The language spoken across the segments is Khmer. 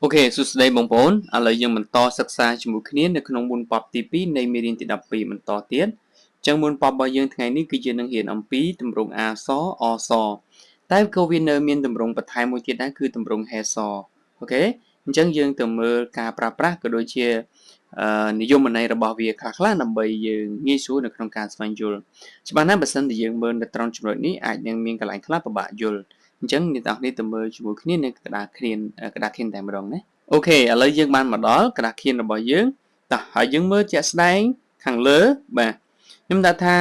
OK សួស្តីបងប្អូនឥឡូវយើងបន្តសិក្សាជាមួយគ្នានៅក្នុង 문법 ទី2នៃមេរៀនទី12បន្តទៀតអញ្ចឹង 문법 របស់យើងថ្ងៃនេះគឺយើងនឹងរៀនអំពីទម្រង់ អស អសតែក៏វានៅមានទម្រង់បន្ថែមមួយទៀតដែរគឺទម្រង់ ហស OK អញ្ចឹងយើងទៅមើលការប្រើប្រាស់ក៏ដូចជានិយមន័យរបស់វាខ្លះៗដើម្បីយើងងាយស្រួលនៅក្នុងការស្វែងយល់ច្បាស់ណាស់បើសិនជាយើងមើលនៅត្រង់ចំណុចនេះអាចនឹងមានកន្លែងខ្លះពិបាកយល់អញ្ចឹងអ្នកទាំងអស់គ្នាទៅមើលជាមួយគ្នានៅក្តារខៀនក្តារខៀនតែម្ដងណា OK ឥឡូវយើងបានមកដល់ក្តារខៀនរបស់យើងតោះហើយយើងមើលជាក់ស្ដែងខាងលើបាទខ្ញុំដាក់ថា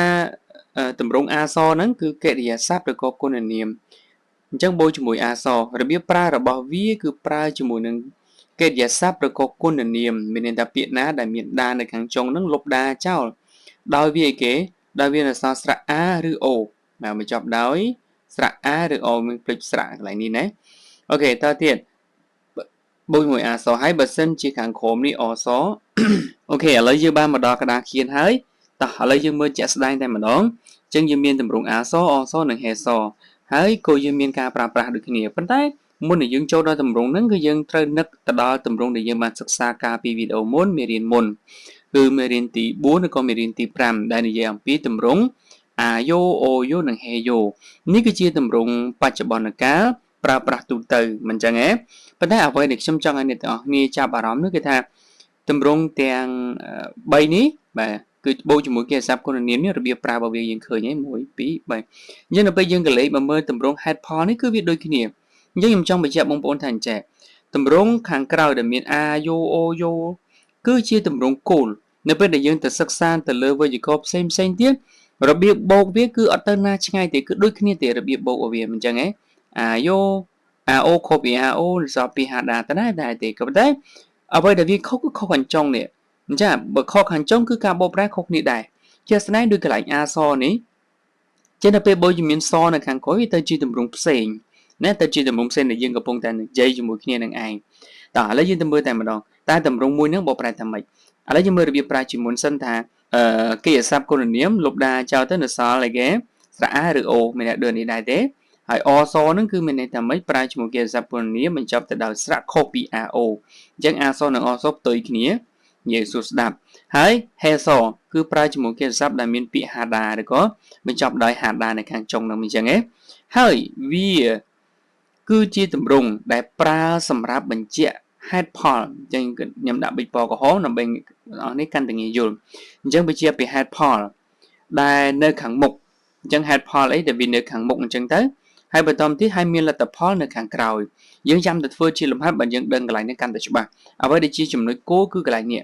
ទម្រង់ អស ហ្នឹងគឺកិរិយាសព្ទឬក៏គុណនាមអញ្ចឹងបូកជាមួយ អស របៀបប្រើរបស់វាគឺប្រើជាមួយនឹងកិរិយាសព្ទឬក៏គុណនាមមានន័យថាពាក្យណាដែលមានដានៅខាងចុងហ្នឹងលុបដាចោលដោយវាអីគេដោយវាអក្សរស្រៈ a ឬ o បាទបញ្ចប់ដោយស្រៈ a ឬ o មានភ្លេចស្រៈកន្លែងនេះណា OK តទៀតបូកជាមួយ អសហើយបើសិនជាខាងក្រោមនេះ អស OK ឥឡូវយើងបានមកដល់ក្តារខៀនហើយតោះឥឡូវយើងមើលជាក់ស្ដែងតែម្ដងអញ្ចឹងយើងមានទម្រង់ អស អសនិង ហសហើយក៏យើងមានការប្រើប្រាស់ដូចគ្នាប៉ុន្តែមុននឹងយើងចូលដល់ទម្រង់ហ្នឹងគឺយើងត្រូវនឹកទៅដល់ទម្រង់ដែលយើងបានសិក្សាកាលពីវីដេអូមុនមេរៀនមុនគឺមេរៀនទី4ឬក៏មេរៀនទី5ដែលនិយាយអំពីទម្រង់ អាយ៉ូអូយ៉ូនិងហេយ៉ូនេះគឺជាទម្រង់បច្ចុប្បន្នកាលប្រើប្រាស់ទូទៅមិនចឹងទេប៉ុន្តែអ្វីដែលខ្ញុំចង់ឲ្យអ្នកទាំងអស់គ្នាចាប់អារម្មណ៍នោះគឺថាទម្រង់ទាំង3នេះបាទគឺបូកជាមួយកិរិយាសព្ទគុណនាមនេះរបៀបប្រើរបស់វាយើងឃើញហើយ1 2 3អញ្ចឹងដល់ពេលយើងកលេចមកមើលទម្រង់ហេតុផលនេះគឺវាដូចគ្នាអញ្ចឹងខ្ញុំចង់បញ្ជាក់បងប្អូនថាអញ្ចេះទម្រង់ខាងក្រៅដែលមាន អាយ៉ូអូយ៉ូគឺជាទម្រង់គោលនៅពេលដែលយើងទៅសិក្សាទៅលើវេយ្យាករណ៍ផ្សេងផ្សេងទៀតរបៀបបូកវាគឺអត់ទៅណាឆ្ងាយទេគឺដូចគ្នាទេរបៀបបូករបស់វាមិនចឹងហ៎អាយ៉ូ AO ខុសពី AO សល់ពី 하다 តដែរដែរទេក៏ប៉ុន្តែអ្វីដែលវាខុសគឺខុសខាងចុងនេះអញ្ចឹងបើខុសខាងចុងគឺការបកប្រែខុសគ្នាដែរជាក់ស្ដែងដូចកន្លែង អស នេះចឹងដល់ពេលបើយើងមានសនៅខាងក្រោយវាទៅជាទម្រង់ផ្សេងណាទៅជាទម្រង់ផ្សេងដែលយើងកំពុងតែនិយាយជាមួយគ្នានឹងឯងតោះឥឡូវយើងទៅមើលតែម្ដងតើទម្រង់មួយហ្នឹងបកប្រែថាម៉េចឥឡូវយើងមើលរបៀបប្រើជាមុនសិនថាអឺកិរិយាសព្ទគុណនាមលុបដាចោលទៅនៅសល់អីគេស្រៈ a ឬ o មានអ្នកដូចនេះដែរទេហើយអសហ្នឹងគឺមានន័យថាម៉េចប្រើជាមួយកិរិយាសព្ទគុណនាមបញ្ចប់ទៅដោយស្រៈខុសពី AO អញ្ចឹង អស និង អស ផ្ទុយគ្នានិយាយសួរស្ដាប់ហើយ ហស គឺប្រើជាមួយកិរិយាសព្ទដែលមានពាក្យ 하다 ឬក៏បញ្ចប់ដោយ 하다 នៅខាងចុងនោះអញ្ចឹងឯងហើយវាគឺជាទម្រង់ដែលប្រើសម្រាប់បញ្ជាក់ហេតុផលអញ្ចឹងខ្ញុំដាក់ប៊ិចពណ៌ក្រហមដើម្បីអស់នេះកាន់តែងាយយល់អញ្ចឹងបញ្ជាក់ពីហេតុផលដែលនៅខាងមុខអញ្ចឹងហេតុផលអីដែលវានៅខាងមុខអញ្ចឹងទៅហើយបន្តទៀតហើយមានលទ្ធផលនៅខាងក្រោយយើងចាំតែធ្វើជាលំហាត់បើយើងដឹងកន្លែងនេះកាន់តែច្បាស់អ្វីដែលជាចំណុចគោលគឺកន្លែងនេះ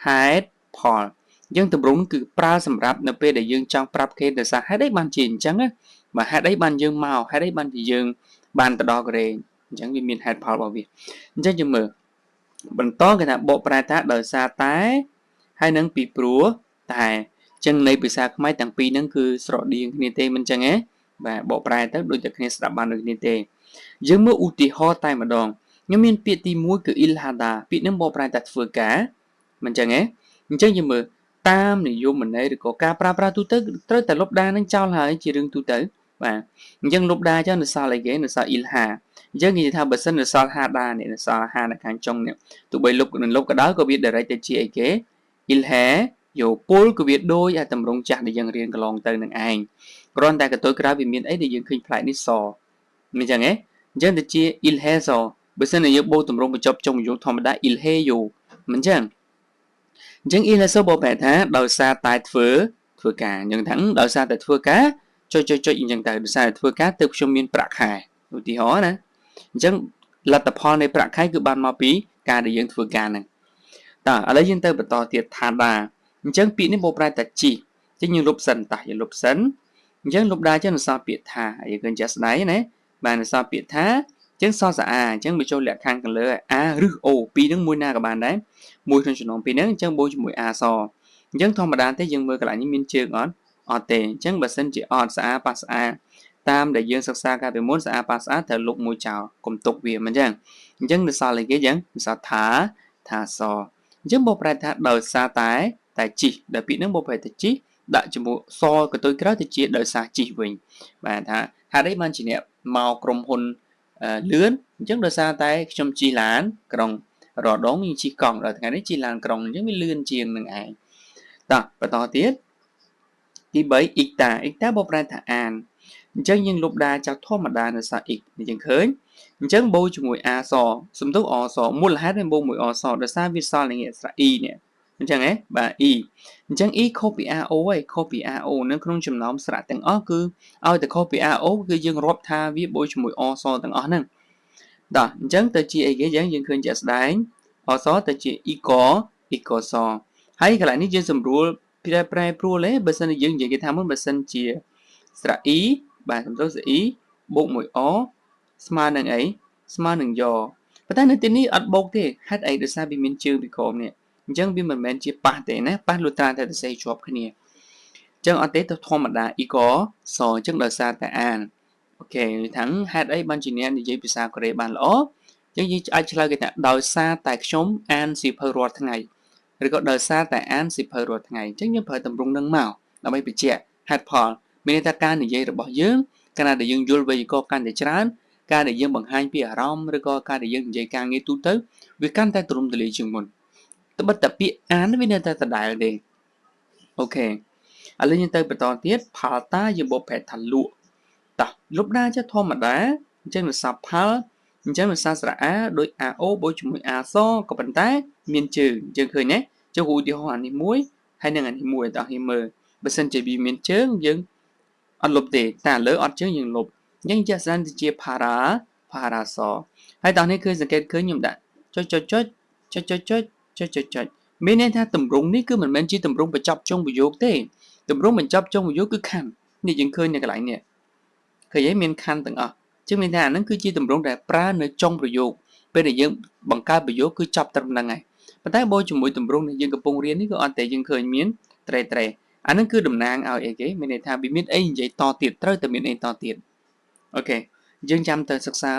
ហេតុផលយើងទម្រង់គឺប្រើសម្រាប់នៅពេលដែលយើងចង់ប្រាប់គេដោយសារហេតុអីបានជាអញ្ចឹងណាបើហេតុអីបានយើងមកហេតុអីបានជាយើងបានទៅដល់កូរ៉េអញ្ចឹងវាមានហេតុផលរបស់វាអញ្ចឹងយើងមើលបន្តគេថាបកប្រែថាដោយសារតែហើយនឹងពីព្រោះតែចឹងនៃភាសាខ្មែរទាំងពីរហ្នឹងគឺស្រដៀងគ្នាទេមិនចឹងទេបាទបកប្រែទៅដូចតែគ្នាស្ដាប់បានដូចគ្នាទេយើងមើលឧទាហរណ៍តែម្ដងខ្ញុំមានពាក្យទី1គឺ 일하다 ពាក្យហ្នឹងបកប្រែថាធ្វើការមិនចឹងទេអញ្ចឹងយើងមើលតាមនិយមន័យឬក៏ការប្រើប្រាស់ទូទៅត្រូវតែលុបដានឹងចោលហើយជារឿងទូទៅបាទអញ្ចឹងលុបដាចោលនៅសល់អីគេនៅសល់ 일하 អញ្ចឹងគេនិយាយថាបើសិននៅសល់ 하다 នេះនៅសល់ 하 នៅខាងចុងនេះទោះបីលុបនឹងលុបក៏ដោយក៏វា direct ទៅជាអីគេ 일해요 ពលក៏វាដូចអាតម្រងចាស់ដែលយើងរៀនកន្លងទៅនឹងឯងគ្រាន់តែកតុយក្រៅវាមានអីដែលយើងឃើញប្លែកនេះសមិនអញ្ចឹងទេអញ្ចឹងទៅជា 일해서 បើសិនជាយើងបូកតម្រងបញ្ចប់ចុងប្រយោគធម្មតា 일해요 មិនអញ្ចឹងអញ្ចឹង 일해서 បកប្រែថាដោយសារតែធ្វើធ្វើការអញ្ចឹងថាដោយសារតែធ្វើការចុចចុចចុចអញ្ចឹងទៅដោយសារតែធ្វើការទើបខ្ញុំមានប្រាក់ខែឧទាហរណ៍ណាអញ្ចឹងលទ្ធផលនៃប្រាក់ខែគឺបានមកពីការដែលយើងធ្វើការហ្នឹងតើឥឡូវយើងទៅបន្តទៀត 타다 អញ្ចឹងពាក្យនេះបកប្រែថាជីអញ្ចឹងយើងលុបសិនតោះយើងលុបសិនអញ្ចឹងលុបដែរចឹងអសល់ពាក្យថាយើងឃើញជាក់ស្ដែងណាបាទអសល់ពាក្យថាអញ្ចឹងសល់សាអាអញ្ចឹងបញ្ចូលលក្ខខណ្ឌខាងលើ អា ឬ O ពីរហ្នឹងមួយណាក៏បានដែរមួយក្នុងចំណោមពីរហ្នឹងអញ្ចឹងបូកជាមួយ អសអញ្ចឹងធម្មតាទេយើងមើលកន្លែងនេះមានជើងអត់អត់ទេអញ្ចឹងបើសិនជាអត់ស្អាប៉ះស្អាតាមដែលយើងសិក្សាកាលពីមុនស្អាប៉ះស្អាត្រូវលុបមួយចោលកុំទុកវាមិនអញ្ចឹងអញ្ចឹងនៅសល់អីគេចឹងនៅសល់ថាថាសអញ្ចឹងបកប្រែថាដោយសារតែតែជីដែលពាក្យហ្នឹងបកប្រែថាជីដាក់ជាមួយសកតុយក្រោយទៅជាដោយសារជីវិញបាទថាហេតុអីបានជាអ្នកមកក្រុមហ៊ុន លឿនអញ្ចឹងដោយសារតែខ្ញុំជិះឡានក្រុងរាល់ដងយើងជិះកង់ដល់ថ្ងៃនេះជិះឡានក្រុងអញ្ចឹងវាលឿនជាងនឹងឯងតោះបន្តទៀតទី3 읽다 읽다 បកប្រែថាអានអញ្ចឹងយើងលុបដាចោលធម្មតានៅសារ 읽 នេះយើងឃើញអញ្ចឹងបូកជាមួយ អសសំទោសអសមូលហេតុវាបូកមួយអសដោយសារវាសល់នឹងស្រៈ e នេះអញ្ចឹងហ៎បាទ e អញ្ចឹង e ខុសពី ao ហើយខុសពី ao នៅក្នុងចំណោមស្រៈទាំងអស់គឺឲ្យតែខុសពី ao គឺយើងរាប់ថាវាបូកជាមួយអសទាំងអស់ហ្នឹងតោះអញ្ចឹងទៅជាអីគេយើងយើងឃើញជាក់ស្ដែងអសទៅជា 이 읽어서 ហើយកន្លែងនេះយើងសម្រួលប្រែប្រែប្រួលទេបើសិនជាយើងនិយាយគេថាមុនបើសិនជាស្រៈ e បាទសំទោសស្រៈ e បូកមួយ អ ស្មើនឹងអីស្មើនឹងយ៉ប៉ុន្តែនៅទីនេះអត់បូកទេហេតុអីដោយសារវាមានជើងពីក្រោមនេះអញ្ចឹងវាមិនមែនជាប៉ះទេណាប៉ះលុះត្រាតែសរសេរជាប់គ្នាអញ្ចឹងអត់ទេទៅធម្មតា 읽어서 អញ្ចឹងដោយសារតែអាន OK ថាងហេតុអីបានជាអ្នកនិយាយភាសាកូរ៉េបានល្អអញ្ចឹងយើងអាចឆ្លើយគេថាដោយសារតែខ្ញុំអានសៀវភៅរាល់ថ្ងៃឬក៏ដោយសារតែអានសៀវភៅរាល់ថ្ងៃអញ្ចឹងយើងប្រើទម្រង់នឹងមកដើម្បីបញ្ជាក់ហេតុផលមានន័យថាការនិយាយរបស់យើងកាលណាដែលយើងយល់វេយ្យាករណ៍កាន់តែច្រើនការដែលយើងបង្ហាញពីអារម្មណ៍ឬក៏ការដែលយើងនិយាយការងារទូទៅវាកាន់តែទូលំទូលាយជាងមុនត្បិតតែពាក្យអានវានៅតែដដែលទេOK ឥឡូវយើងទៅបន្តទៀត 팔다 យើងបកប្រែថាលក់តោះលុបដាចេះធម្មតាអញ្ចឹងវាសាប់ 팔 អញ្ចឹងវាសាស្រៈ a ដោយ ao បូកជាមួយ អសក៏ប៉ុន្តែមានជើងយើងឃើញទេចុះឧទាហរណ៍អានេះមួយហើយនិងអានេះមួយតោះយើងមើលបើសិនជាវាមានជើងយើងអត់លុបទេតែលើអត់ជើងយើងលុបអញ្ចឹងជាក់ស្ដែងទៅជា 팔아 팔아서 ហើយតោះនេះគឺសង្កេតឃើញខ្ញុំដាក់ចុចចុចចុចចុចចុចចុចចុចចុចចុចមានន័យថាទម្រង់នេះគឺមិនមែនជាទម្រង់បញ្ចប់ចុងប្រយោគទេទម្រង់បញ្ចប់ចុងប្រយោគគឺខណ្ឌនេះយើងឃើញនៅកន្លែងនេះឃើញទេមានខណ្ឌទាំងអស់ចឹងមានថាអាហ្នឹងគឺជាទម្រង់ដែលប្រើនៅចុងប្រយោគពេលដែលយើងបង្កើតប្រយោគគឺចប់ត្រឹមហ្នឹងហើយប៉ុន្តែបើជាមួយទម្រង់ដែលយើងកំពុងរៀននេះក៏អត់តែយើងឃើញមានត្រេត្រេអាហ្នឹងគឺតំណាងឲ្យអីគេមានន័យថាវាមានអីនិយាយតទៀតត្រូវតែមានអីតទៀត OK យើងចាំទៅសិក្សា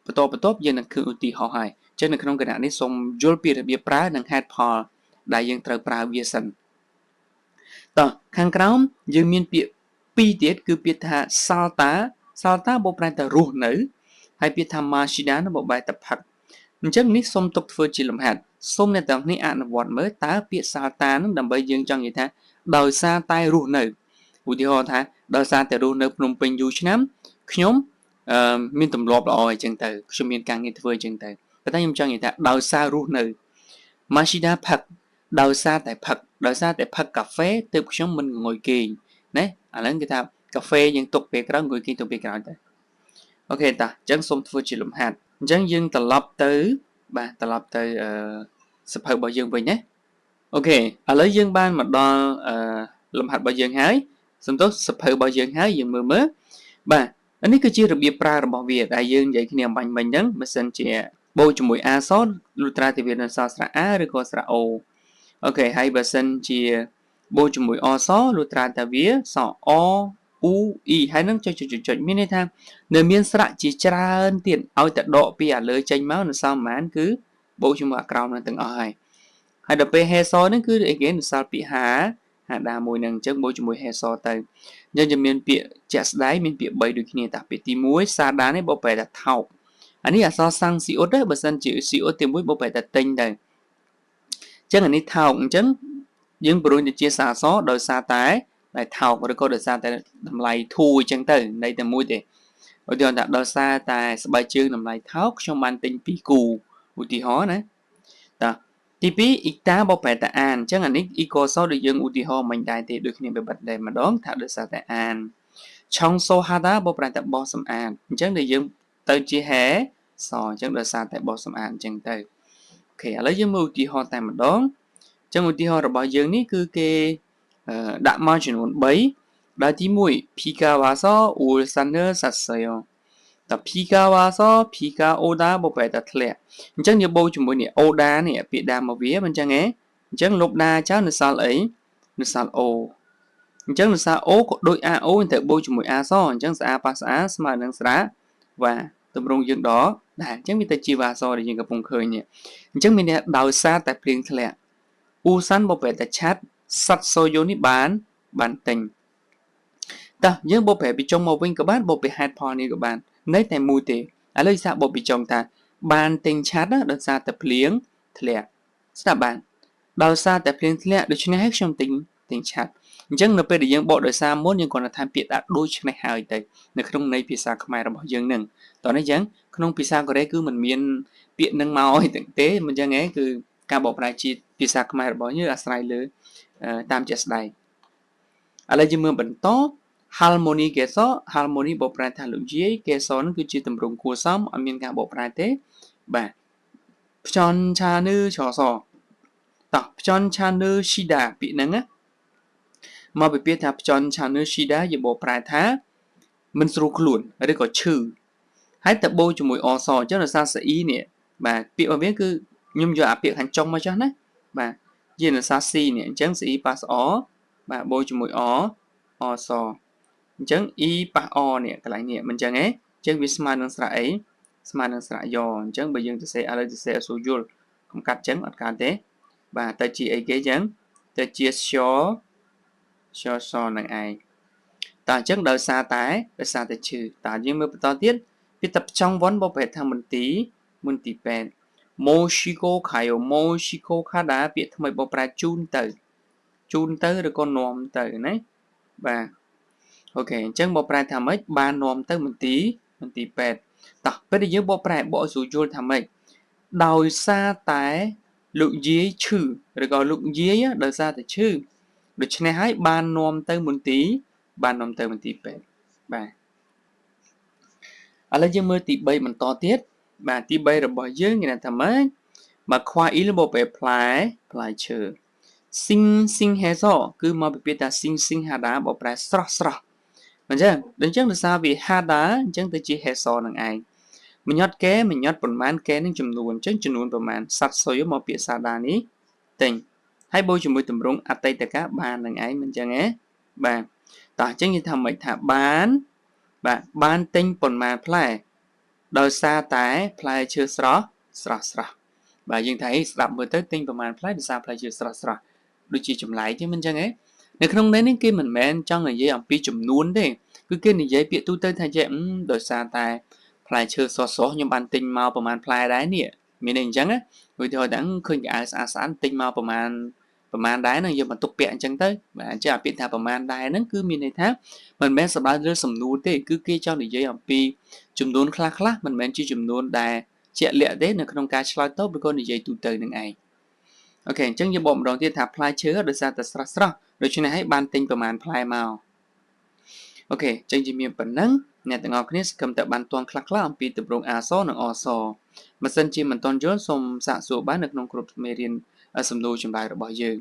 បន្តបន្ទាប់យើងនឹងឃើញឧទាហរណ៍ហើយចឹងនៅក្នុងគណៈនេះសូមយល់ពីរបៀបប្រើនិងហេតុផលដែលយើងត្រូវប្រើវាសិនតោះខាងក្រោមយើងមានពាក្យពីរទៀតគឺពាក្យថា 살다 살다 បកប្រែថារស់នៅហើយពាក្យថា 마시다 បកប្រែថាផឹកអញ្ចឹងនេះសូមទុកធ្វើជាលំហាត់សូមអ្នកទាំងនេះអនុវត្តមើលតើពាក្យ 살다 នឹងដើម្បីយើងចង់និយាយថាដោយសារតែរស់នៅឧទាហរណ៍ថាដោយសារតែរស់នៅភ្នំពេញយូរឆ្នាំខ្ញុំអឺមានទម្លាប់ល្អអញ្ចឹងទៅខ្ញុំមានការងារធ្វើអញ្ចឹងទៅប៉ុន្តែខ្ញុំចង់និយាយថាដោយសាររស់នៅ 마시다 ផឹកដោយសារតែផឹកដោយសារតែផឹកកាហ្វេទើបខ្ញុំមិនងងុយគេងណាអាហ្នឹងគេថាកាហ្វេយើងទុកពេលក្រោយងុយគេងទុកពេលក្រោយទៅOK តាអញ្ចឹងសូមធ្វើជាលំហាត់អញ្ចឹងយើងត្រឡប់ទៅបាទត្រឡប់ទៅអឺសភៅរបស់យើងវិញណាOK ឥឡូវយើងបានមកដល់អឺលំហាត់របស់យើងហើយសំទោសសភៅរបស់យើងហើយយើងមើលមើលបាទនេះគឺជារបៀបប្រើរបស់វាដែលយើងនិយាយគ្នាអំបញ្ញមិញហ្នឹងបើសិនជាបូកជាមួយ អសលុះត្រាតែវានៅសល់ស្រៈ A ឬក៏ស្រៈ O OK ហើយបើសិនជាបូកជាមួយអសលុះត្រាតែវាសអ U E ហើយនឹងចុចចុចចុចមានន័យថានៅមានស្រៈជាច្រើនទៀតឲ្យតែដកពីអាលើចេញមកនៅសល់ប្រហែលគឺបូកជាមួយអាក្រោមនឹងទាំងអស់ហើយហើយដល់ពេល 해서 ហ្នឹងគឺអីគេនៅសល់ពាក្យហា 하다 មួយនឹងអញ្ចឹងបូកជាមួយ 해서 ទៅអញ្ចឹងจะមានពាក្យជាក់ស្ដែងមានពាក្យ3ដូចគ្នាតាពាក្យទី1 싸다 នេះបកប្រែថាថោកអានេះអក្សរសាំងស៊ីអ៊ុតទេបើសិនជាស៊ីអ៊ុតទី1បកប្រែថាទិញទៅអញ្ចឹងអានេះថោកអញ្ចឹងយើងប្រួយទៅជាសារសដោយសារតែតែថោកឬក៏ដោយសារតែតម្លៃធូរអញ្ចឹងទៅន័យតែមួយទេឧទាហរណ៍ថាដោយសារតែស្បែកជើងតម្លៃថោកខ្ញុំបានទិញ2គូឧទាហរណ៍ណាតាទី2 읽다 បកប្រែថាអានអញ្ចឹងអានេះ 읽어서 ដូចយើងឧទាហរណ៍មិញដែរទេដូចគ្នាបែបដែរម្ដងថាដោយសារតែអាន 청소하다 បកប្រែថាបោសសម្អាតអញ្ចឹងដែលយើងទៅជា 해서 អញ្ចឹងដោយសារតែបោសសម្អាតអញ្ចឹងទៅOK ឥឡូវយើងមើលឧទាហរណ៍តែម្ដងអញ្ចឹងឧទាហរណ៍របស់យើងនេះគឺគេដាក់មកចំនួន3ដែលទី1 비가 와서 우산을 샀어요 ត 비가 와서 비가 오다 បកប្រែថាធ្លាក់អញ្ចឹងយើងបូកជាមួយនេះ 오다 នេះពាក្យដាមកវាមិនអញ្ចឹងទេអញ្ចឹងលុបដាចោលនៅសល់អីនៅសល់ o អញ្ចឹងនៅសល់ o ក៏ដូច ao ត្រូវបូកជាមួយ អសអញ្ចឹងស្អាប៉ាស្អាស្មើនឹងស្រៈវ៉ាទម្រង់យើងដដែរអញ្ចឹងវាទៅជា 와서 ដែលយើងកំពុងឃើញនេះអញ្ចឹងមានន័យដោយសារតែភ្លៀងធ្លាក់ 우산 បកប្រែថាឆ័ត្រ 샀어요 នេះបានបានទិញតោះយើងបកប្រែពីចុងមកវិញក៏បានបកពីហេតុផលនេះក៏បាននៅតែមួយទេឥ ឥឡូវសាកបកពីចុងថាបានទិញឆ័ត្រដោយសារតែភ្លៀងធ្លាក់ស្ដាប់បានដោយសារតែភ្លៀងធ្លាក់ដូច្នេះហើយខ្ញុំទិញទិញឆ័ត្រអញ្ចឹងនៅពេលដែលយើងបកដោយសារមុនយើងគ្រាន់តែថែមពាក្យដាក់ដូច្នេះហើយទៅនៅក្នុងន័យភាសាខ្មែររបស់យើងនឹងតោះនេះអញ្ចឹងក្នុងភាសាកូរ៉េគឺมันមានពាក្យនឹងមកឲ្យទេមិនអញ្ចឹងឯងគឺការបកប្រែជាភាសាខ្មែររបស់យើងអាស្រ័យលើតាមជាក់ស្ដែងឥឡូវយើងមើលបន្ត 할머니께서 할머니 បកប្រែថាលោកយាយ 께서 នឹងគឺជាទម្រង់គួរសមអត់មានការបកប្រែទេបាទ 편찮으셔서 តោះ 편찮으시다 ពាក្យហ្នឹងណាមកពីពាក្យថា 편찮으시다 យើងបកប្រែថាមិនស្រួលខ្លួនឬក៏ឈឺហើយតបូជាមួយអសអញ្ចឹងដោយសារសអ៊ីនេះបាទពាក្យរបស់វាគឺខ្ញុំយកអាពាក្យខាងចុងមកចុះណាបាទជាដោយសារ C នេះអញ្ចឹង C ប៉ះអបាទបូជាមួយអអសអញ្ចឹង e ប៉ះអនេះកន្លែងនេះមិនអញ្ចឹងទេអញ្ចឹងវាស្មើនឹងស្រៈអីស្មើនឹងស្រៈយ៉អញ្ចឹងបើយើងទៅសេឥឡូវទៅសេអត់ស្រួលយល់កុំកាត់អញ្ចឹងអត់កើតទេបាទទៅជាអីគេអញ្ចឹងទៅជា 셔 셔서 នឹងឯងតើអញ្ចឹងដោយសារតែដោយសារតែឈឺតើយើងមើលបន្តទៀតពីត병원 បប្រែថាមន្ទីរមន្ទីរពេទ្យ 모시고 가요 모시고 가다 ពាក្យថ្មីបប្រែជូនទៅជូនទៅឬក៏នាំទៅណាបាទ OK អញ្ចឹងបកប្រែថាម៉េចបាននាំទៅមន្ទីរមន្ទីរពេទ្យតោះពេលដែលយើងបកប្រែបកឲ្យស្រួលយល់ថាម៉េចដោយសារតែលោកយាយឈឺឬក៏លោកយាយដោយសារតែឈឺដូច្នេះហើយបាននាំទៅមន្ទីរបាននាំទៅមន្ទីរពេទ្យបាទឥឡូវយើងមើលទី3បន្តទៀតបាទទី3របស់យើងគេថាម៉េចមក 과일 បកប្រែផ្លែផ្លែឈើ 싱싱해서 គឺមកពីពាក្យថា 싱싱하다 បកប្រែស្រស់ស្រស់អញ្ចឹងអញ្ចឹងដោយសារវា 하다 អញ្ចឹងទៅជា 해서 នឹងឯងមញាត់កែមញាត់ប៉ុន្មានកែនឹងចំនួនអញ្ចឹងចំនួនប្រមាណសัตว์សុយមកពាក្យ 사다 នេះទិញហើយបូកជាមួយទម្រង់អតីតកាលបាននឹងឯងមិនអញ្ចឹងទេបាទតោះអញ្ចឹងនិយាយថាម៉េចថាបានបាទបានទិញប៉ុន្មានផ្លែដោយសារតែផ្លែឈើស្រស់ស្រស់ស្រស់បាទយើងថាអីស្ដាប់មើលទៅទិញប្រមាណផ្លែដោយសារផ្លែឈើស្រស់ស្រស់ដូចជាចម្លែកទេមិនអញ្ចឹងទេនៅក្នុងន័យនេះគេមិនមែនចង់និយាយអំពីចំនួនទេគឺគេនិយាយពាក្យទូទៅថាចេះដោយសារតែផ្លែឈើស្រស់ស្រស់ខ្ញុំបានទិញមកប្រហែលផ្លែដែរនេះមានន័យអញ្ចឹងណាឧទាហរណ៍ថាឃើញកៅអៅស្អាតស្អាតទិញមកប្រហែលប្រមាណដែរហ្នឹងយកមកទុកពាក់អញ្ចឹងទៅបាទអញ្ចឹងអាពាក្យថាប្រមាណដែរហ្នឹងគឺមានន័យថាមិនមែនសំដៅលើសំណួរទេគឺគេចង់និយាយអំពីចំនួនខ្លះខ្លះមិនមែនជាចំនួនដែលជាក់លាក់ទេនៅក្នុងការឆ្លើយតបឬក៏និយាយទូទៅនឹងឯង OK អញ្ចឹងយើងបកម្ដងទៀតថាផ្លែឈើដោយសារតែស្រស់ស្រស់ដូច្នេះហើយបានទិញប្រមាណផ្លែមក OK អញ្ចឹងជាមានប៉ុណ្ណឹងអ្នកទាំងអស់គ្នាសង្ឃឹមតែបានទាន់ខ្លះៗអំពីទម្រង់អសនិងអសបើសិនជាមិនទាន់យល់សូមសាកសួរបាននៅក្នុងគ្រប់មេរៀនសំណួរចម្លើយរបស់យើង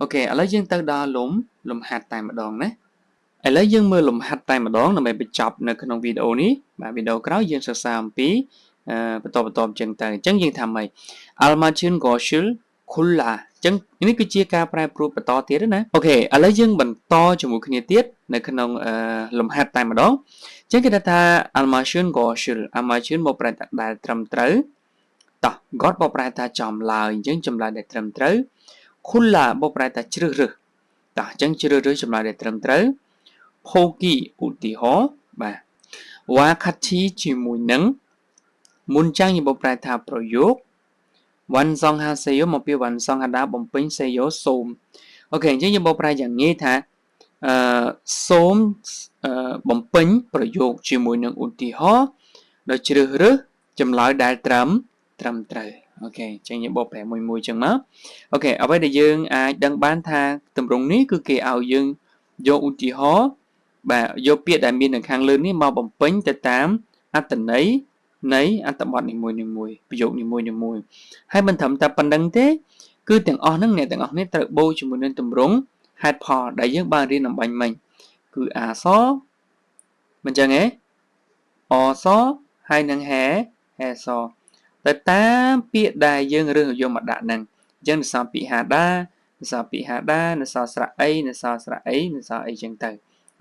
OK ឥឡូវយើងទៅដល់លំលំហាត់តែម្ដងណាឥឡូវយើងមើលលំហាត់តែម្ដងដើម្បីបញ្ចប់នៅក្នុងវីដេអូនេះបាទវីដេអូក្រោយយើងសិក្សាអំពីបន្តបន្តអញ្ចឹងទៅអញ្ចឹងយើងថាម៉េច 알맞은 것을 골라 អញ្ចឹងនេះគឺជាការប្រែប្រួលបន្តទៀតណា OK ឥឡូវយើងបន្តជាមួយគ្នាទៀតនៅក្នុងលំហាត់តែម្ដងអញ្ចឹងគេថា 알맞은 것을 알맞은 មកប្រែថាដែលត្រឹមត្រូវតោះ 것 បកប្រែថាចម្លើយអញ្ចឹងចម្លើយដែលត្រឹមត្រូវ 골라 បកប្រែថាជ្រើសរើសតោះអញ្ចឹងជ្រើសរើសចម្លើយដែលត្រឹមត្រូវ 보기 ឧទាហរណ៍បាទ 와 같이 ជាមួយនឹង 문장 បកប្រែថាប្រយោគ 완성하세요 មកពី 완성하다 បំពេញ 세요 សូម OK អញ្ចឹងយើងបកប្រែយ៉ាងងាយថាអឺសូមបំពេញប្រយោគជាមួយនឹងឧទាហរណ៍ដោយជ្រើសរើសចម្លើយដែលត្រឹមត្រឹមត្រូវ OK អញ្ចឹងយើងបកប្រែមួយមួយអញ្ចឹងមក OK អ្វីដែលយើងអាចដឹងបានថាទម្រង់នេះគឺគេឲ្យយើងយកឧទាហរណ៍បាទយកពាក្យដែលមាននៅខាងលើនេះមកបំពេញទៅតាមអត្ថន័យនៃអត្ថបទនីមួយៗប្រយោគនីមួយៗហើយមិនត្រឹមតែប៉ុណ្្នឹងទេគឺទាំងអស់ហ្នឹងអ្នកទាំងអស់នេះត្រូវបូកជាមួយនឹងទម្រង់ហេតុផលដែលយើងបានរៀនអម្បាញ់មិញគឺអសមិនចឹងទេអសហើយនឹងហែហែសទៅតាមពាក្យដែលយើងរើសយកមកដាក់ហ្នឹងអញ្ចឹងនៅសល់ពាក្យ 하다 នៅសល់ពាក្យ 하다 នៅសល់ស្រៈអីនៅសល់ស្រៈអីនៅសល់អីចឹងទៅ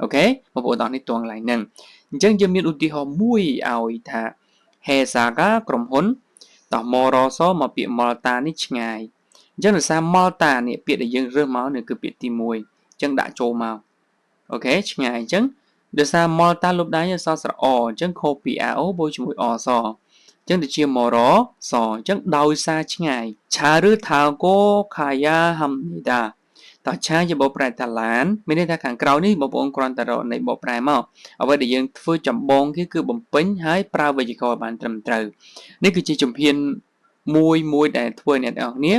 OK បងប្អូនទាំងនេះតួងឡើងហ្នឹងអញ្ចឹងយើងមានឧទាហរណ៍មួយឲ្យថា 회사가 ក្រុមហ៊ុនតោះ 멀어서 មកពាក្យ 멀다 នេះឆ្ងាយអញ្ចឹងដោយសារ 멀다 នេះពាក្យដែលយើងរើសមកនេះគឺពាក្យទី1អញ្ចឹងដាក់ចូលមក OK ឆ្ងាយអញ្ចឹង ដោយសារ 멀다 លុបដៃអក្សរស្រអអញ្ចឹងខុសពី ao បូកជាមួយអសអញ្ចឹងទៅជាមរសអញ្ចឹងដោយសារឆ្ងាយ 차를 타고 가야 합니다 តោះឆាជាបកប្រែថាឡានមានន័យថាខាងក្រៅនេះបងប្អូនគ្រាន់តែរកនៃបកប្រែមកអ្វីដែលយើងធ្វើចម្បងគេគឺបំពេញហើយប្រើវេយ្យាករណ៍បានត្រឹមត្រូវនេះគឺជាជំហានមួយមួយដែលធ្វើឲ្យអ្នកទាំងអស់គ្នា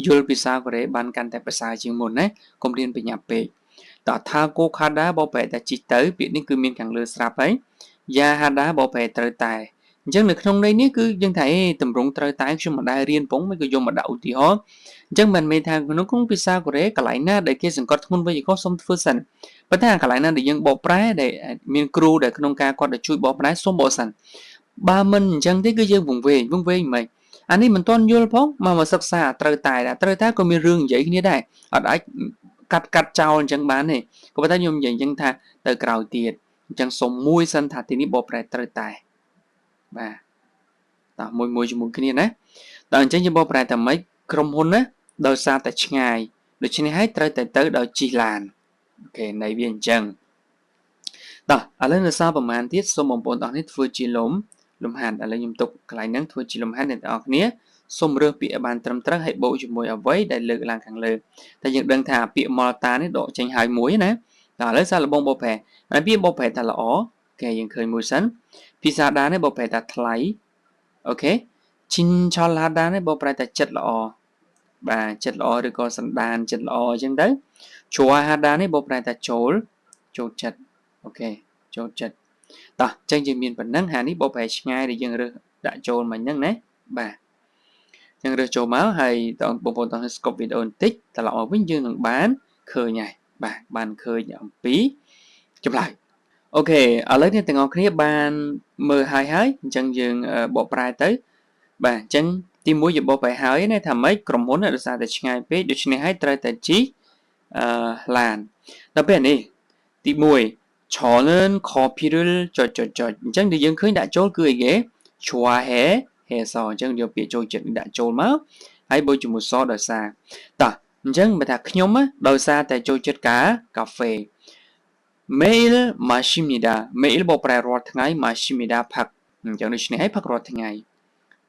យល់ភាសាកូរ៉េបានកាន់តែប្រសើរជាងមុនណាកុំរៀនបញ្ញាពេកតោះ 타고 가다 បកប្រែថាជិះទៅពាក្យនេះគឺមានខាងលើស្រាប់ហើយ 야 하다 បកប្រែត្រូវតែអញ្ចឹងនៅក្នុងន័យនេះគឺយើងថាអេតម្រងត្រូវតែខ្ញុំមិនដែលរៀនពងមិនក៏យកមកដាក់ឧទាហរណ៍អញ្ចឹងមិនមែនថាក្នុងក្នុងភាសាកូរ៉េកន្លែងណាដែលគេសង្កត់ធ្ងន់វេយ្យាករណ៍សូមធ្វើសិនប៉ុន្តែកន្លែងណាដែលយើងបកប្រែដែលមានគ្រូដែលក្នុងការគាត់ទៅជួយបកប្រែសូមបកសិនបើមិនអញ្ចឹងទេគឺយើងវង្វេងវង្វេងមិនអានេះមិនទាន់យល់ផងមកមកសិក្សាត្រូវតែត្រូវតែក៏មានរឿងនិយាយគ្នាដែរអត់អាចកាត់កាត់ចោលអញ្ចឹងបានទេក៏ប៉ុន្តែខ្ញុំនិយាយអញ្ចឹងថាទៅក្រោយទៀតអញ្ចឹងសុំមួយសិនថាទីនេះបកប្រែត្រូវតែបាទតោះមួយមួយជាមួយគ្នាណាដល់អញ្ចឹងយើងបកប្រែថាម៉េចក្រុមហ៊ុនណាដោយសារតែឆ្ងាយដូច្នេះហើយត្រូវតែទៅដោយជិះឡាន OK ន័យវាអញ្ចឹងតោះឥឡូវនៅសល់ប្រហែលទៀតសូមបងប្អូនទាំងនេះធ្វើជាលំលំហាត់ឥឡូវខ្ញុំទុកកន្លែងហ្នឹងធ្វើជាលំហាត់អ្នកទាំងអស់គ្នាសូមរើសពាក្យឲ្យបានត្រឹមត្រូវហើយបូកជាមួយអ្វីដែលលើកឡើងខាងលើតែយើងដឹងថាពាក្យ 멀다 នេះដកចេញហើយមួយណាតោះឥឡូវសាកល្បងបកប្រែហើយពាក្យបកប្រែថាល្អគេយើងឃើញមួយសិន 비싸다 នេះបកប្រែថាថ្លៃ OK 친절하다 នេះបកប្រែថាចិត្តល្អបាទចិត្តល្អឬក៏សន្តានចិត្តល្អអញ្ចឹងទៅ 좋아하다 នេះបកប្រែថាចូលចូលចិត្ត OK ចូលចិត្តតោះអញ្ចឹងយើងមានប៉ុណ្ណឹងហានេះបកប្រែឆ្ងាយដែលយើងរើសដាក់ចូលមិញហ្នឹងណាបាទចឹងរើសចូលមកហើយបងប្អូនតោះ stop វីដេអូបន្តិចត្រឡប់មកវិញយើងនឹងបានឃើញហើយបាទបានឃើញអំពីចម្លើយ OK ឥឡូវអ្នកទាំងអស់គ្នាបានមើលហើយហើយអញ្ចឹងយើងបកប្រែទៅបាទអញ្ចឹងទី1យើងបកប្រែហើយណាថាម៉េចក្រុមហ៊ុនដោយសារតែឆ្ងាយពេកដូច្នេះហើយត្រូវតែជិះអឺឡានដល់ពេលនេះទី1 저는 커피를 ចុចចុចចុចអញ្ចឹងដែលយើងឃើញដាក់ចូលគឺអីគេ 좋아해서 អញ្ចឹងយកពាក្យចូលចិត្តដាក់ចូលមកហើយបូកជាមួយសដោយសារតោះអញ្ចឹងបើថាខ្ញុំដោយសារតែចូលចិត្តកាកាហ្វេ 매일 마십니다. 매일 បកប្រែរាល់ថ្ងៃ 마십니다 ផឹកអញ្ចឹងដូច្នេះហើយផឹករាល់ថ្ងៃ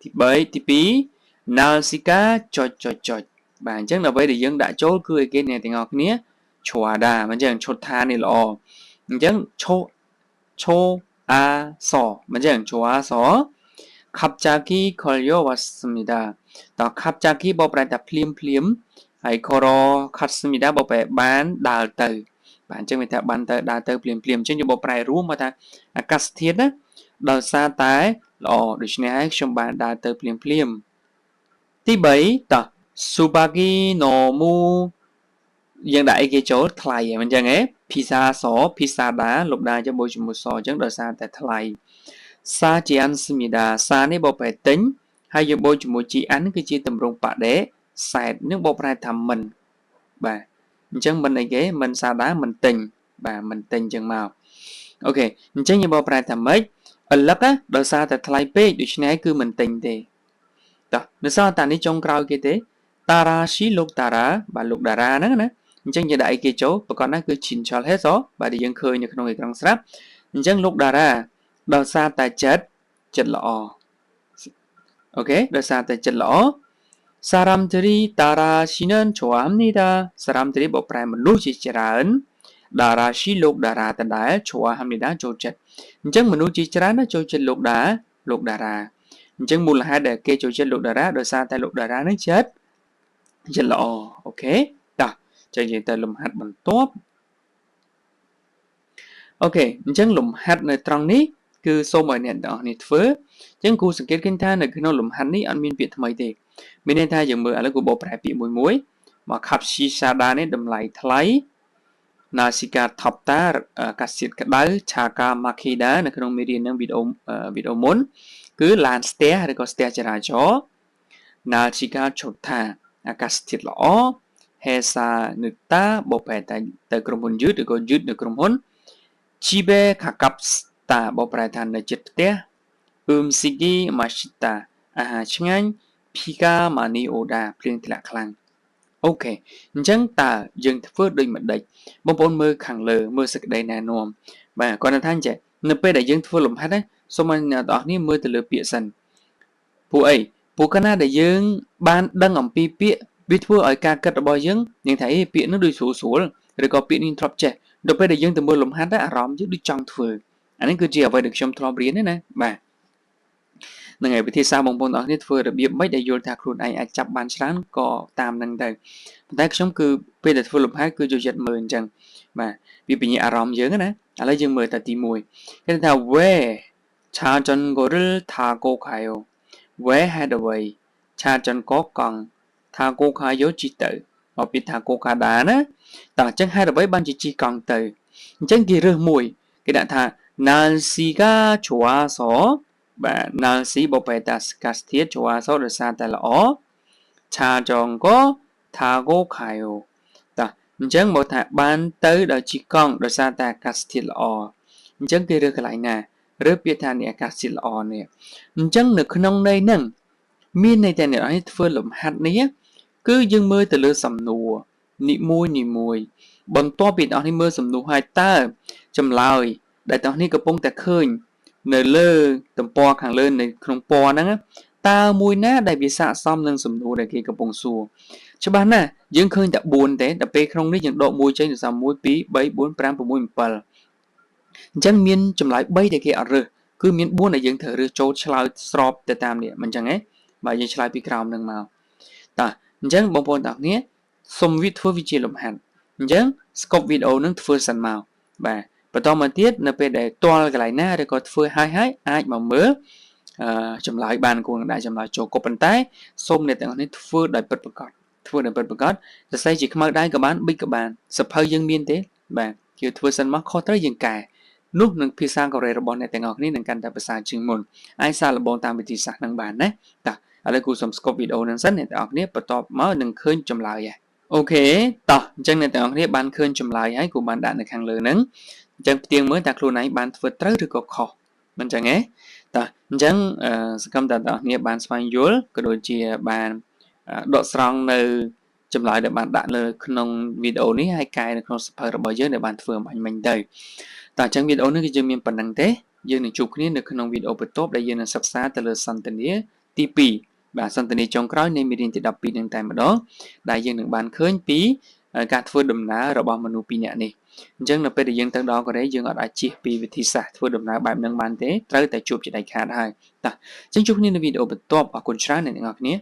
ទី3ទី2 날씨가 ចុចចុចចុចបាទអញ្ចឹងអ្វីដែលយើងដាក់ចូលគឺអីគេអ្នកទាំងអស់គ្នា 좋아다 អញ្ចឹងឈុតថានេះល្អអញ្ចឹងឈោឈោអាសអញ្ចឹង 좋아서 갑자기 걸려왔습니다. តោះ 갑자기 បកប្រែថាភ្លាមភ្លាមហើយ 걸어갔습니다 បកប្រែបានដើរទៅបាទអញ្ចឹងវាថាបានទៅដើរទៅភ្លាមភ្លាមអញ្ចឹងយើងបកប្រែរួមមកថាអាកាសធាតុណាដោយសារតែល្អដូច្នេះហើយខ្ញុំបានដើរទៅភ្លាមភ្លាមទី3តោះ 수박이 너무 យើងដាក់អីគេចូលថ្លៃហ្នឹងអញ្ចឹងហ៎ 비싸서 비싸다 លុបដាចុះបូកជាមួយសអញ្ចឹងដោយសារតែថ្លៃ 사지 않습니다 사 នេះបកប្រែទិញហើយយើងបូកជាមួយ 지 않 គឺជាទម្រង់បដិសេធនឹងបកប្រែថាមិនបាទអញ្ចឹងមិនអីគេមិន 사다 មិនទិញបាទមិនទិញអញ្ចឹងមក OK អញ្ចឹងយើងបកប្រែថាម៉េចឪឡឹកដោយសារតែថ្លៃពេកដូច្នេះគឺមិនទិញទេតោះនៅសល់តានេះចុងក្រោយគេទេតារាស៊ីលោកតារាបាទលោកតារាហ្នឹងណាអញ្ចឹងយើងដាក់អីគេចូលប្រកបណាស់គឺ 친절해서 បាទដែលយើងឃើញនៅក្នុងអេក្រង់ស្រាប់អញ្ចឹងលោកតារាដោយសារតែចិត្តចិត្តល្អ OK ដោយសារតែចិត្តល្អ 사람들이 다라씨는 좋아합니다. 사람들이 បកប្រែមនុស្សជាច្រើន 다라씨 លោកតារាដដែល 좋아합니다 ចូលចិត្តអញ្ចឹងមនុស្សជាច្រើនចូលចិត្តលោកតាលោកតារាអញ្ចឹងមូលហេតុដែលគេចូលចិត្តលោកតារាដោយសារតែលោកតារានឹងចិត្តចិត្តល្អ OK តោះចឹងយើងទៅលំហាត់បន្ទាប់ OK អញ្ចឹងលំហាត់នៅត្រង់នេះគឺសូមឲ្យអ្នកទាំងអស់នេះធ្វើអញ្ចឹងគ្រូសង្កេតឃើញថានៅក្នុងលំហាត់នេះអត់មានពាក្យថ្មីទេមានន័យថាយើងមើលឥឡូវគ្រូបកប្រែពាក្យមួយមួយមក 값이 싸다 នេះតម្លៃថ្លៃ 날씨가 덥다 អាកាសធាតុក្តៅ 차가 막히다 នៅក្នុងមេរៀននឹងវីដេអូវីដេអូមុនគឺឡានស្ទះឬក៏ស្ទះចរាចរណ៍ 날씨가 좋다 អាកាសធាតុល្អ 회사 늦다 បកប្រែតែទៅក្រុមហ៊ុនយឺតឬក៏យឺតនៅក្រុមហ៊ុន 집에 가깝다 បកប្រែថានៅជិតផ្ទះ 음식이 맛있다 អាហារឆ្ងាញ់ 비가 많이 오다 ភ្លៀងធ្លាក់ខ្លាំង OK អញ្ចឹងតើយើងធ្វើដូចម្ដេចបងប្អូនមើលខាងលើមើលសេចក្តីណែនាំបាទគាត់ថាអញ្ចឹងនៅពេលដែលយើងធ្វើលំហាត់ណាសូមឲ្យអ្នកទាំងអស់គ្នាមើលទៅលើពាក្យសិនពួកអីពួកកាលណាដែលយើងបានដឹងអំពីពាក្យវាធ្វើឲ្យការគិតរបស់យើងយើងថាអេពាក្យនោះដូចស្រួលស្រួលឬក៏ពាក្យនេះធ្លាប់ចេះដល់ពេលដែលយើងទៅមើលលំហាត់អារម្មណ៍យើងដូចចង់ធ្វើអានេះគឺជាអ្វីដែលខ្ញុំធ្លាប់រៀនណាបាទនឹងហើយវិធីសាស្ត្របងប្អូនទាំងអស់គ្នាធ្វើរបៀបម៉េចដែលយល់ថាខ្លួនឯងអាចចាប់បានច្រើនក៏តាមនឹងទៅប៉ុន្តែខ្ញុំគឺពេលដែលធ្វើលំហាត់គឺចូលចិត្តមើលអញ្ចឹងបាទវាពញ្ញាអារម្មណ៍យើងណាឥឡូវយើងមើលតែទី1គេថា 왜 자전거를 타고 가요 왜 ហេតុអ្វី 자전거 កង់ 타고 가요 ជិះទៅមកពី 타고 가다 ណាតោះអញ្ចឹងហេតុអ្វីបានជាជិះកង់ទៅអញ្ចឹងគេរើសមួយគេដាក់ថា 날씨가 좋아서 បាទ 날씨 បបែតាអាកាសធាតុ 좋아서 ដោយសារតែល្អ 자전거 타고 가요 តោះអញ្ចឹងមកថាបានទៅដោយជិះកង់ដោយសារតែអាកាសធាតុល្អអញ្ចឹងគេរើសកន្លែងណារើសពាក្យថានេះអាកាសធាតុល្អនេះអញ្ចឹងនៅក្នុងន័យហ្នឹងមានន័យតែអ្នកនរធ្វើលំហាត់នេះគឺយើងមើលទៅលើសំណួរនីមួយនីមួយបន្ទាប់ពីអ្នកនេះមើលសំណួរហើយតើចម្លើយដែលអ្នកនេះកំពុងតែឃើញនៅលើទំព័រខាងលើនៅក្នុងពណ៌ហ្នឹងតើមួយណាដែលវាស័ក្តិសមនឹងសំណួរដែលគេកំពុងសួរច្បាស់ណាស់យើងឃើញតែ4ទេដល់ពេលក្នុងនេះយើងដក1ចេញទៅសល់1 2 3 4 5 6 7អញ្ចឹងមានចម្លើយ3ដែលគេអត់រើសគឺមាន4ដែលយើងត្រូវរើសចូលឆ្លើយស្របទៅតាមនេះមិនអញ្ចឹងទេបាទយើងឆ្លើយពីក្រោមនឹងមកតោះអញ្ចឹងបងប្អូនទាំងគ្នាសូមវាធ្វើវិជាលំហាត់អញ្ចឹង stop វីដេអូនឹងធ្វើសិនមកបាទបន្តមកទៀតនៅពេលដែលទាល់កន្លែងណាឬក៏ធ្វើហើយហើយអាចមកមើលអឺចម្លើយបានគួរនឹងដាក់ចម្លើយចូលក៏ប៉ុន្តែសូមអ្នកទាំងអស់នេះធ្វើដោយពិតប្រាកដធ្វើដោយពិតប្រាកដសរសេរជាខ្មៅដៃក៏បានប៊ិចក៏បានសភៅយើងមានទេបាទគឺធ្វើសិនមកខុសត្រូវយើងកែនោះនឹងភាសាកូរ៉េរបស់អ្នកទាំងអស់គ្នានឹងកាន់តែប្រសើរជាងមុនអាចសាកល្បងតាមវិធីសាស្ត្រនឹងបានណាតោះឥឡូវគូសុំ stop វីដេអូនឹងសិនអ្នកទាំងអស់គ្នាបន្ទាប់មកនឹងឃើញចម្លើយហើយ OK តោះអញ្ចឹងអ្នកទាំងអស់គ្នាបានឃើញចម្លើយហើយគូបានដាក់នៅខាងលើហ្នឹងអញ្ចឹងផ្ទៀងមើលតើខ្លួនឯងបានធ្វើត្រូវឬក៏ខុសមិនអញ្ចឹងទេតោះអញ្ចឹងសង្ឃឹមថាអ្នកទាំងអស់គ្នាបានស្វែងយល់ក៏ដូចជាបានដកស្រង់នៅចម្លើយដែលបានដាក់លើក្នុងវីដេអូនេះហើយកែនៅក្នុងសភៅរបស់យើងដែលបានធ្វើអម្បាញ់មិញទៅតោះអញ្ចឹងវីដេអូនេះគឺយើងមានប៉ុណ្្នឹងទេយើងនឹងជួបគ្នានៅក្នុងវីដេអូបន្ទាប់ដែលយើងនឹងសិក្សាទៅលើសន្ទនាទី2បាទសន្ទនាចុងក្រោយនៃមេរៀនទី12នឹងតែម្ដងដែលយើងនឹងបានឃើញពីការធ្វើដំណើររបស់មនុស្សពីរនាក់នេះអញ្ចឹងនៅពេលដែលយើងទៅដល់កូរ៉េយើងអត់អាចជៀសពីវិធីសាស្ត្រធ្វើដំណើរបែបហ្នឹងបានទេត្រូវតែជួបជាដាច់ខាតហើយតោះអញ្ចឹងជួបគ្នានៅវីដេអូបន្ទាប់អរគុណច្រើនអ្នកទាំងអស់គ្នា។